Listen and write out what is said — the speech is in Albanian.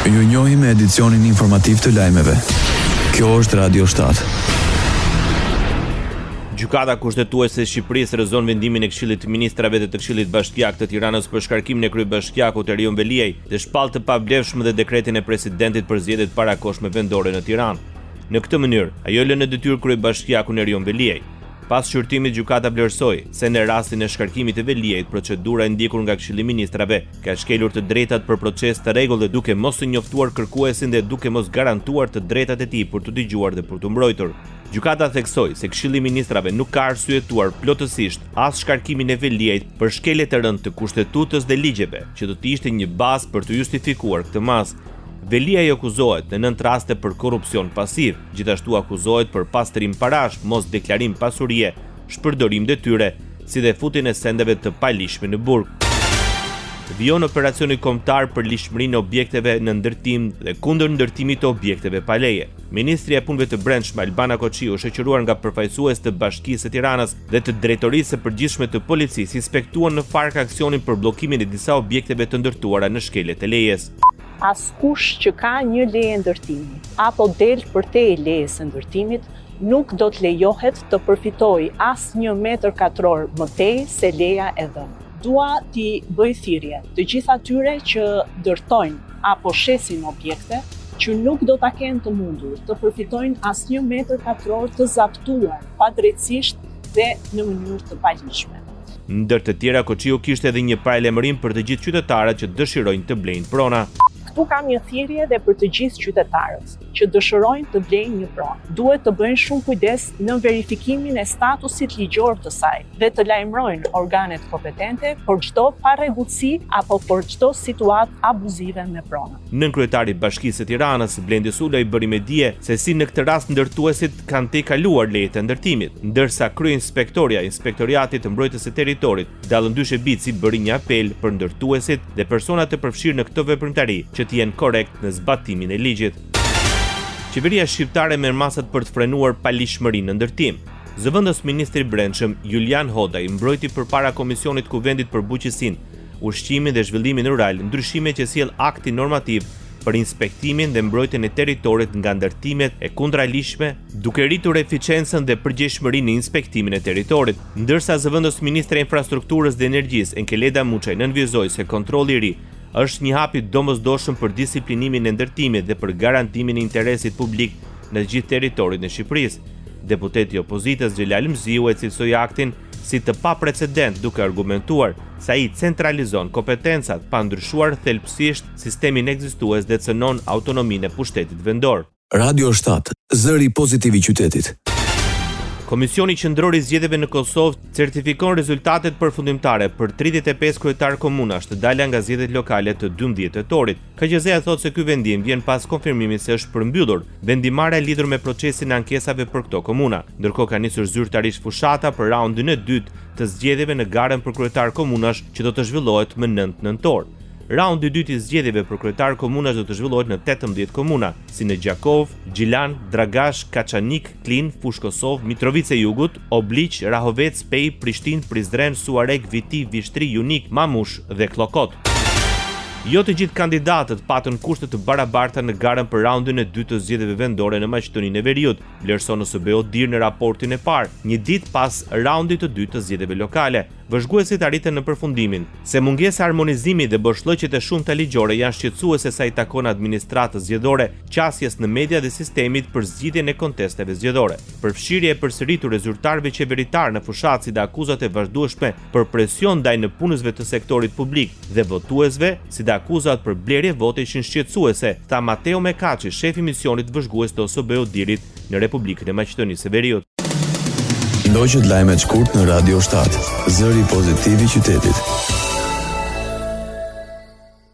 Ju njohim me edicionin informativ të lajmeve. Kjo është Radio 7. Gjykata Kushtetuese e Shqipërisë rrëzon vendimin e Këshillit të Ministrave dhe të Këshillit Bashkiak të Tiranës për shkarkimin e kryebashkiakut Erion Veliaj dhe shpall të pavlefshëm dhe dekretin e presidentit për zgjedhjet e parakohshme vendore në Tiranë. Në këtë mënyrë, ajo lë në detyrë kryebashkiakun Erion Veliaj. Pas shqyrtimit, gjykata vlerësoi se në rastin e shkarkimit të Veliajt, procedura e ndjekur nga Këshilli i Ministrave ka shkelur të drejtat për proces të rregullt dhe duke mos e njoftuar kërkuesin dhe duke mos garantuar të drejtat e tij për t'u dëgjuar dhe për t'u mbrojtur. Gjykata theksoi se Këshilli i Ministrave nuk ka arsyetuar plotësisht as shkarkimin e Veliajt për shkelje të rëndë të Kushtetutës dhe ligjeve, që do të ishte një bazë për të justifikuar këtë masë. Veliaj akuzohet në nëntë raste për korrupsion pasiv, gjithashtu akuzohet për pastrim parash, mosdeklarim pasurie, shpërdorim detyre, si dhe futjen e sendeve të paligjshme në burg. Vijon operacioni kombëtar për ligjshmërinë e objekteve në ndërtim dhe kundër ndërtimit të objekteve pa leje. Ministrja e Punëve të Brendshme, Albana Koçiu, shoqëruar nga përfaqësues të Bashkisë së Tiranës dhe të Drejtorisë së Përgjithshme të Policisë, inspektuan në Farkë aksionin për bllokimin e disa objekteve të ndërtuara në shkelje të lejes. Askush që ka një leje ndërtimi apo del përtej lejes së ndërtimit nuk do të lejohet të përfitojë asnjë metër katror më tej se leja e dhënë. Dua t'i bëj thirrje të gjithë atyre që ndërtojnë apo shesin objekte që nuk do ta kenë të mundur të përfitojnë asnjë metër katror të zaptuar padrejtësisht dhe në mënyrë të paligjshme. Ndër të tjera, Koçiu kishte edhe një paralajmërim për të gjithë qytetarët që dëshirojnë të blejnë prona. Këtu kam një thirrje dhe për të gjithë qytetarët që dëshirojnë të blejnë një pronë. Duhet të bëjnë shumë kujdes në verifikimin e statusit ligjor të saj dhe të lajmërojnë organet kompetente për çdo parregullsi apo për çdo situatë abuzive me pronën. Nënkryetari i Bashkisë së Tiranës, Blendi Sulaj bëri me dije se si në këtë rast ndërtuesit kanë tejkaluar lejet e ndërtimit, ndërsa kryeinspektorja e Inspektoriatit të Mbrojtjes së Territorit, Dallëndyshe Bici bëri një apel për ndërtuesit dhe personat e përfshirë në këtë veprimtari që të jenë korrekt në zbatimin e ligjit. Qeveria shqiptare merr masat për të frenuar paligjshmërinë në ndërtim. Zëvendës ministri i Brendshëm, Julian Hodaj mbrojti përpara Komisionit të Kuvendit për Bujqësinë, Ushqimin dhe Zhvillimin Rural ndryshimet që sjell akti normativ për inspektimin dhe mbrojtjen e territorit nga ndërtimet e kundraligjshme, duke rritur eficiencën dhe përgjegjshmërinë në inspektimin e territorit. Ndërsa zëvendës ministrja e Infrastrukturës dhe Energjisë, Enkeleda Muçaj nënvizoi se kontrolli i ri është një hap i domosdoshëm për disiplinimin e ndërtimit dhe për garantimin e interesit publik në gjithë territorin e Shqipërisë. Deputeti i opozitës, Xhelal Mziu e cilësoi aktin si të paprecedent duke argumentuar se ai centralizon kompetencat pa ndryshuar thelbësisht sistemin ekzistues dhe cënon autonominë e pushtetit vendor. Radio 7, zëri pozitiv i qytetit. Komisioni Qendror i Zgjedhjeve në Kosovë certifikon rezultatet përfundimtare për 35 kryetarë komunash të dala nga zgjedhjet lokale të 12 tetorit. KQZ-ja thotë se ky vendim vjen pas konfirmimit se është përmbyllur vendimmarrja lidhur me procesin e ankesave për këto komuna. Ndërkohë ka nisur zyrtarisht fushata për raundin e dytë të zgjedhjeve në garën për kryetar komunash që do të zhvillohet më 9 nëntor. Raundi i dytë i zgjedhjeve për kryetar komunash do të zhvillohet në 18 komuna, si në Gjakovë, Gjilan, Dragash, Kaçanik, Klinë, Fushë Kosovë, Mitrovicë e Jugut, Obliq, Rahovec, Pejë, Prishtinë, Prizren, Suharekë, Viti, Vishtri, Junik, Mamushë dhe Kllokot. Jo të gjithë kandidatët patën kushte të barabarta në garën për raundin e dytë të zgjedhjeve vendore në Maqedoninë e Veriut, vlerëson OSBE-ODIHR në raportin e parë, një ditë pas raundit të dytë të zgjedhjeve lokale. Vëzhguesit arritën në përfundimin se mungesa e harmonizimit dhe boshllëqet e shumta ligjore janë shqetësuese sa i takon administratës zgjedhore, qasjes në media dhe sistemit për zgjidhjen e kontesteve zgjedhore. Përfshirja e përsëritur e zyrtarëve qeveritarë në fushatë si dhe akuzat e vazhdueshme për presion ndaj nëpunësve të sektorit publik dhe votuesve, si dhe akuzat për blerje vote ishin shqetësuese, tha Mateo Mekaçi, shef i misionit vëzhgues të OSBE-ODIHR-it në Republikën e Maqedonisë së Veriut. Ndoqët lajmet shkurt në Radio 7, zëri pozitiv i qytetit.